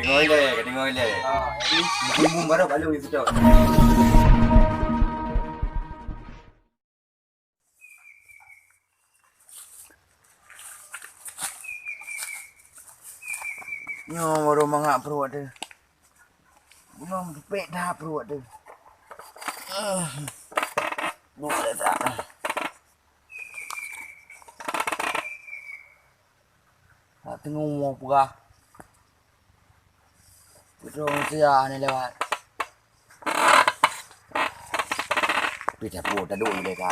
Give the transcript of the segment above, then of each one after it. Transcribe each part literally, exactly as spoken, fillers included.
Deungoe lé, deungoe lé. Ah, jadi bumbung baru balu itu tu. Nyoe baru mangat pruet tu. Bunoe meupék that pruet tu. Ah. Duek dah. Tak teungoh mo peugah. Beutôi manusia ni lewat. Tapi tak apa, tak duk ni ka.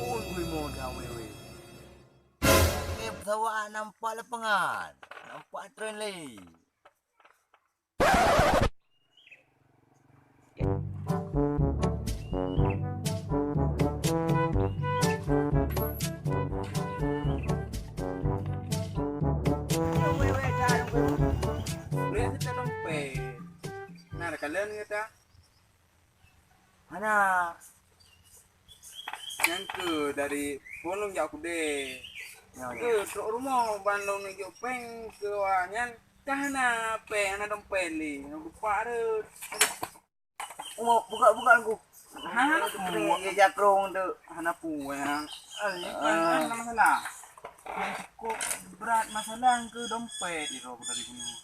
Ui, ui, mo dah, weh, weh. Ngieng pesawat nampak lapangan, nampak tren lé. Hana. Nyan keuh dari phon lôn jak u keudè. Nyoe, nyoe. Keuh trok rumoh ban lôn neujok péng keu awak nyan, ka hana péng, hana dompet lé, hana lupa rot. Oh, buka, buka aku. Hana puwèe. Iya, jakrong tu. Hana puwèe. Ah, ini kan, ah, kan masalah. Yang cukup berat masalah keu dompet itu aku dari gunung.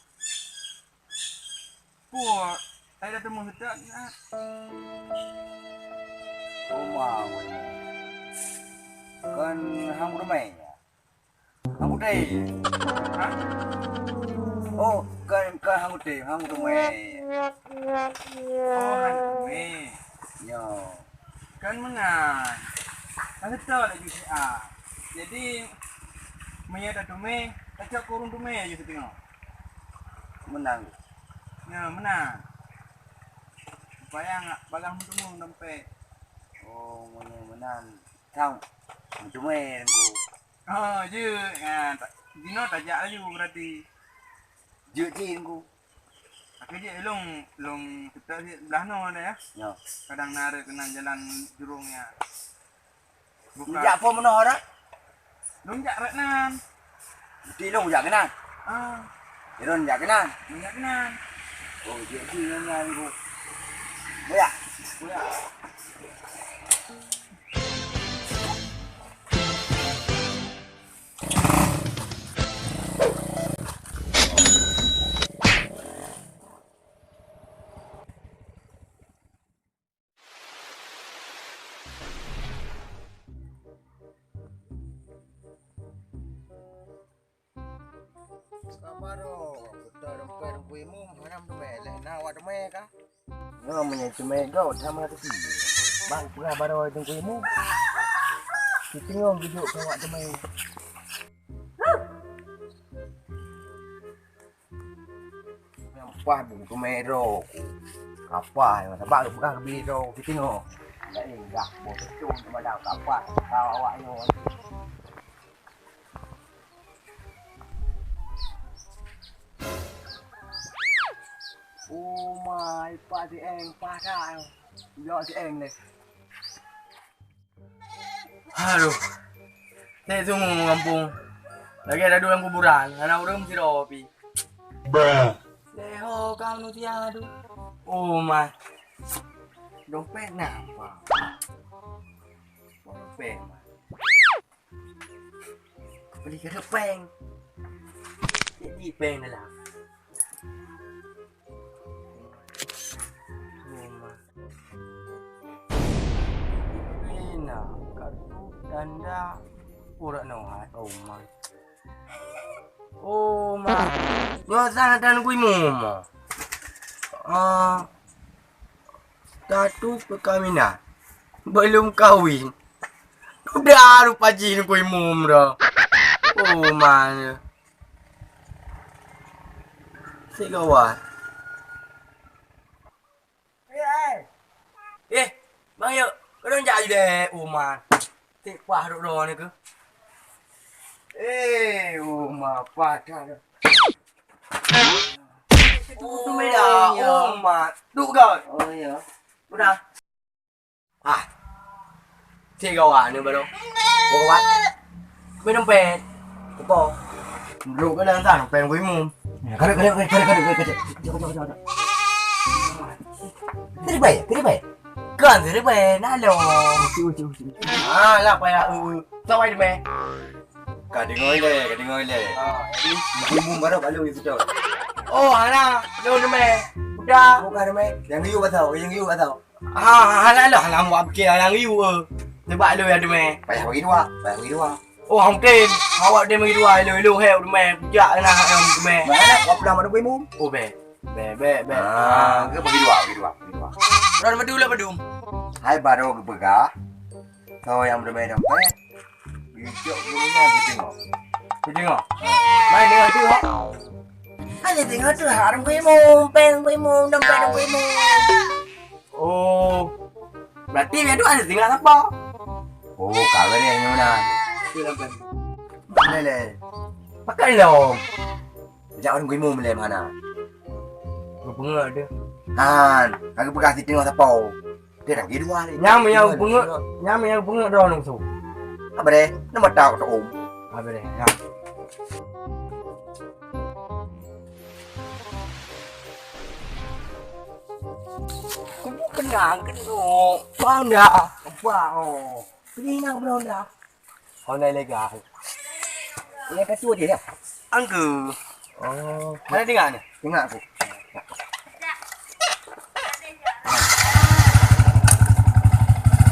Puwèe, ai dah teumeung seutôt na. Oma weh. Kon hang beureumaih nyan? Hang kutem. Hah? Oh, kon, kon hang kutem, hang kutem. Oh, hang kutem. Nyo. Kon meunan. Ka seutôt laju siat. Jadi, meunyoe tateumé, tacok keu ureueng teumé laju siteungoh. Meunan. Nyo, meunan. Supaya bagaih meuteumé dompet. Oh, meunyoe meunan. Sang, meuteumé Teungku. Oh, jeuet. Ha, ta-, jinoe tajak laju berarti. Jeuet cit Teungku. Tapi jeuet lôn, lôn seutôt cit blah noe dah ya. Nyo. Kadang na rot keunan jalan jurông nyan. Buka. Neujak po meunoe dah? Lôn jak rot nan. Berarti lôn jak keunan? Ah. Lôn jak keunan? Lôn jak keunan. Oh, jeuet jih nyan, nyan, Bu. Boyak? Boyak. Sabar oh, beutôi dompet Teungku Imum, hana meuteumé, lé na awak teumé kah? Nyoe meunyoe teumé gob sama teupie. Bak peugah baroe Teungku Imum. Siteungoh geujok keu awak teumé. Nyang paih bukon mero ku. Kapah, sabab geupeugah keu biro siteungoh. Laén gah boh teucon teumadang kapah, ka awak nyoe. Oh my, pak si Eng, paih that. Yok si Eng lé. Aduh. Tét sungoe gampông. Lagèe taduek lam kuburan, hana ureueng sidroe pi. Bruh. Lé ho ka manusia tu. Oh my. Dompet na apa? Dompet mah. Beli keu péng. Jadi péng dalam. Oh my. Pena, kartu, tanda, urat nohat. Oh my. Oh my. Nyoe sana dan kui muma. Ah, kartu perkahwinan. Belum kahwin. Udah rupa jin kui mum dah. Oh my. Tiga wah. Eh, Bang Yuk, kau dah jak je deh, Uma. Tik pah duduk dong ni ke? Eh, Uma, pah dah. Oh, Uma, duduk kau. Oh, ya. Udah. Ah. Cik gawa ni baru. Bawa kuat. Minum pet. Apa? Duduk ke dalam sana, pet kuimu. Ya, kada, kada, kada, kada, kada, kada. Kiri bai, kiri bai. Kan kiri bai, nalo. Uci, uci, uci. Ah, lah payah, uh, uh. Sawai deh. Ka dengar le, ka dengar le. Ah, jadi ibu baru balu itu tu. Oh, ana, lo deh. Udah. Bukan deh. Yang you atau, yang you atau. Ha, ha, ha, lah, lah, lah, awak pikir lah, nyang riu, eh. Sebab lôn nyang teumé. Payah bagi dua, payah bagi dua. Oh, hang tem. Awak tem bagi dua, ilôn, ilôn, hai, teumé. Kujak keunan, hai, teumé. Mana? Wap lah, mana kuimu? Oh, be. Be, be, be. Ah, ke bagi dua, bagi dua, bagi dua. Ron madu lah, madu. Hai, baru geupeugah. Soe nyang meuteumé dompet, geujok geuh na geuteungoh. Geuteungoh? Main deungoh tu, ha? Hana teungoh tu, ha, ureueng kuimu, péng kuimu, dompet kuimu. Oh, berarti dia tu hana teungoh sapa? Oh, ka lé nyoe na. Tu dompet. Mana le? Pakai lom. Jak ureueng kuimu mulai mana? Geupeungeut dia. Han, ka geupeugah si teungoh sapa? Dia dah gidua ni. Nyam nyang peungeut, nyam nyang peungeut droe nang su. Apa deh? Nama tahu tu, Om? Apa deh? Ya. Aku kenang kena. Bang dah. Apa? Oh. Kenang belum dah. Online legal. Yang kata dia. Angka. Oh. Mana dengar ni? Dengar aku.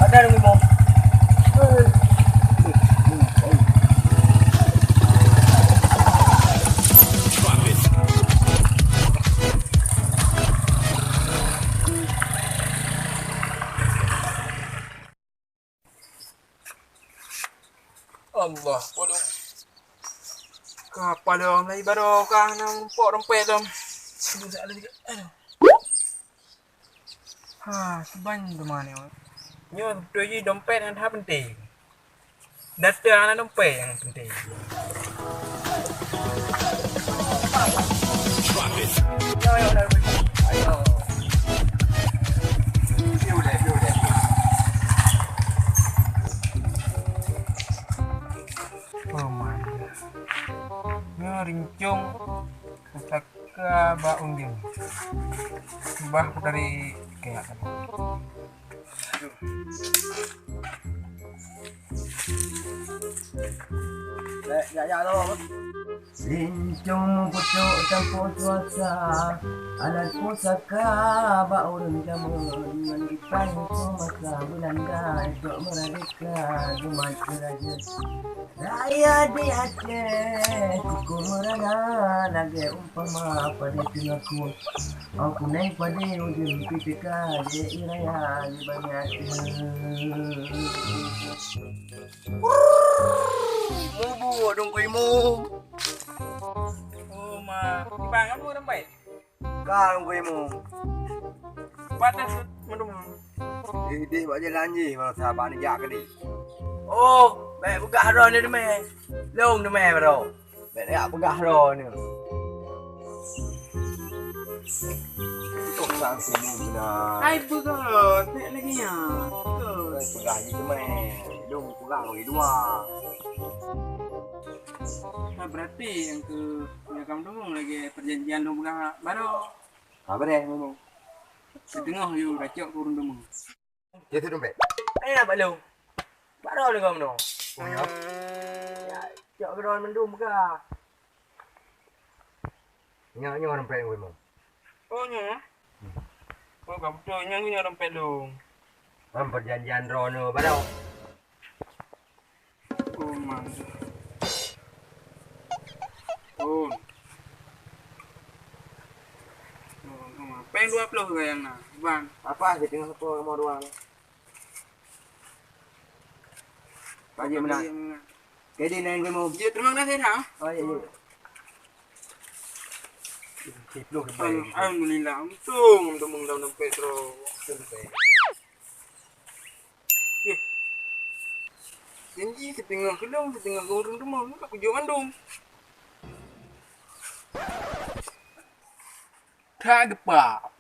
Ada dong, Bimo. Allah, ulôn. Ka apa lom lagi baru ka na mumpok dompet lom. Aduh, dak lagi. Aduh. Ha, kiban teuma ni. Nyoe beutôi jih dompet nyang that penting. Data hana dompet nyang penting. Oh my. Nyoe rincong pusaka bak undeng. Bah dari kayak tadi. Lek, jak, jak, tu. Rincong meupucok campur suasa, alat pusaka bak ureueng jameun, ngon dipaintu masa Belanda, tok merdeka, umat raja. Rakyat di Aceh, kuku merana, lagèe umpama padé teungoh kueh. Aku neng padé ujung pih teuka, dek raya di bangai ateueh. Mubu dong kuimu. Oh, ma. Ibang, kamu dapat? Ka dong kuimu. Panas, mendung. Idéh bak jalan jih, baru saban jak keudéh. Oh, bèk peugah droe ni teumé. Lôn teumé baru. Bèk jak peugah droe ni. Tok sang sini beuna. Hai, peugah, bèk lagi nyan. Peugah jih teumé. Lôn peugah bagi dua. Nah, berarti nyang keu, nyang kamu deungoe lagi perjanjian lôn peugah baru. Apa deh, ngomong? Siteungoh yue racok keu ureueng deungoe. Ya, tu dompet. Eh, nak bak lôn. Bak droe lôn keunoe. Oh, ya? Ya, cok keu droe mandum ka. Nyoe, nyoe dompet lôn. Oh, nyoe? Hmm. Oh, ka beutôi. Nyoe, nyoe dompet lôn. Kan perjanjian droeneuh baroe. Oh, mantap. Oh. Oh, oh, péng dua ploh ka nyang na, Bang. Apa, siteungoh sapo kamoe dua? Pak Haji Meunan. Pak Haji Meunan. Jadi, nang ilmu. Ya, terima kasih, ha. Oh, ya, ya. Alhamdulillah, untung teumong dalam petrol. Eh, janji setengah keudong, setengah ureueng teuma, ka kujok mandum. That geupak.